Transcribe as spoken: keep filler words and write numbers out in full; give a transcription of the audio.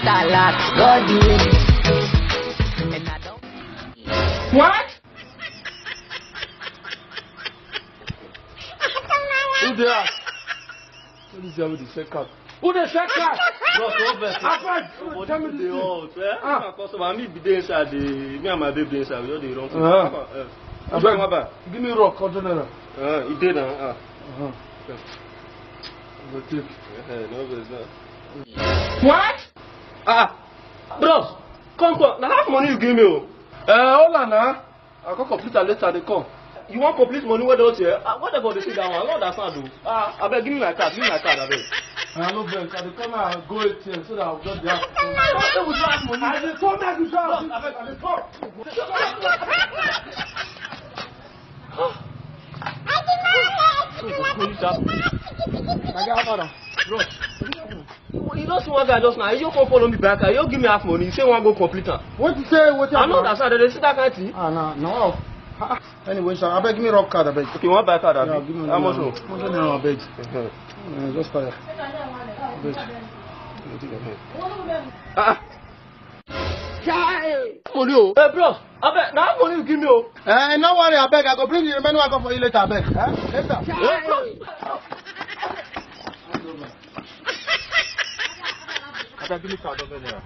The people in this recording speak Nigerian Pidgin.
Talak, God wins. And I don't. What? Who dey ask? Who dey sell, who dey sell car? Who dey sell car? Bros, no vex. Abeg, tell me this thing. Hot, eh? Ah. My customer, me be dey inside, dey, me and my babe dey inside, we just dey run things. Uh-huh. Abeg, give me rock, General. Uh, e dey now. Ah. Uh-huh. Yeah. Go take. Eh, no vex now. What? Ah, bros, come, come. Na half money you give me o. Eh, hold on na. I go complete am later, dey come. You wan complete money wey don tear? Ah, what about the thing that one? I no understand o. Ah, abeg, give me my card, give me my card, abeg. I no vex. I dey come out and go A T M so that I go get the house. I no say we don ask money. I dey come make you go house. Abeg, I dey come. Oga, how far? Bro, you don see one guy just now. You come follow me back. You give me half money. You say one go complete am. What you say? What I no understand. Dem dey see that kind thing. Ah, no, no. Ah, ah. Anyway, sha, abeg, give me rock card, abeg. Okay, you wan buy card, abi? Yeah, give me. How much? How much? Abeg. Uh-huh. Eh, just tire. Abeg. Ah, ah. Chai! Money o. Hey, bros, abeg, na how money you give me o? Eh, no worry, abeg, I go bring the remaining one come for you later, abeg. Eh? Later. Hey, bros. Abeg, give me card, abeg, naira.